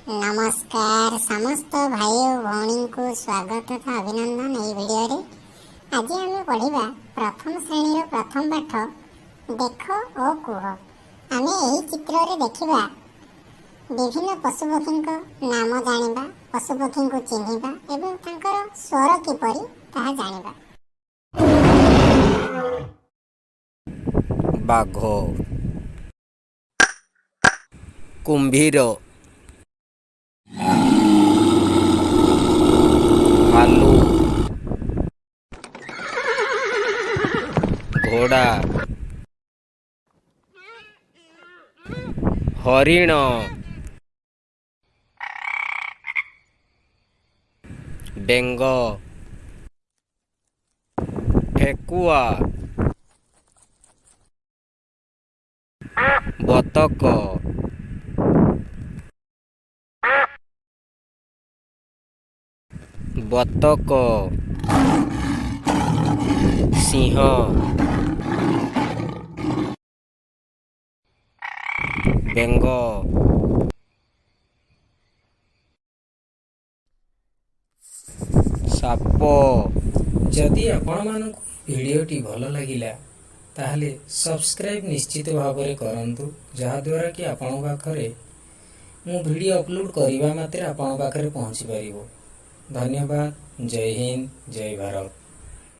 ନମସ୍କାର, ସମସ୍ତ ଭାଇ ଓ ଭଉଣୀଙ୍କୁ ସ୍ୱାଗତ ତଥା ଅଭିନନ୍ଦନ। ଏହି ଭିଡ଼ିଓରେ ଆଜି ଆମେ ପଢ଼ିବା ପ୍ରଥମ ଶ୍ରେଣୀର ପ୍ରଥମ ପାଠ ଦେଖ ଓ କୁହ। ଆମେ ଏହି ଚିତ୍ରରେ ଦେଖିବା ବିଭିନ୍ନ ପଶୁପକ୍ଷୀଙ୍କ ନାମ ଜାଣିବା, ପଶୁପକ୍ଷୀଙ୍କୁ ଚିହ୍ନିବା ଏବଂ ତାଙ୍କର ସ୍ୱର କିପରି ତାହା ଜାଣିବା। ବାଘ, କୁମ୍ଭୀର, ଭାଲୁ, ଘୋଡ଼ା, ହରିଣ, ବେଙ୍ଗ, ଠେକୁଆ, ବତକ, ବତକ, ସିଂହ, ବେଙ୍ଗ, ସାପ। ଯଦି ଆପଣମାନଙ୍କୁ ଭିଡ଼ିଓଟି ଭଲ ଲାଗିଲା, ତାହେଲେ ସବସ୍କ୍ରାଇବ୍ ନିଶ୍ଚିତ ଭାବରେ କରନ୍ତୁ, ଯାହାଦ୍ୱାରା କି ଆପଣଙ୍କ ପାଖରେ ମୁଁ ଭିଡ଼ିଓ ଅପଲୋଡ଼ କରିବା ମାତ୍ରେ ଆପଣଙ୍କ ପାଖରେ ପହଞ୍ଚି ପାରିବ। ଧନ୍ୟବାଦ। ଜୟ ହିନ୍ଦ, ଜୟ ଭାରତ।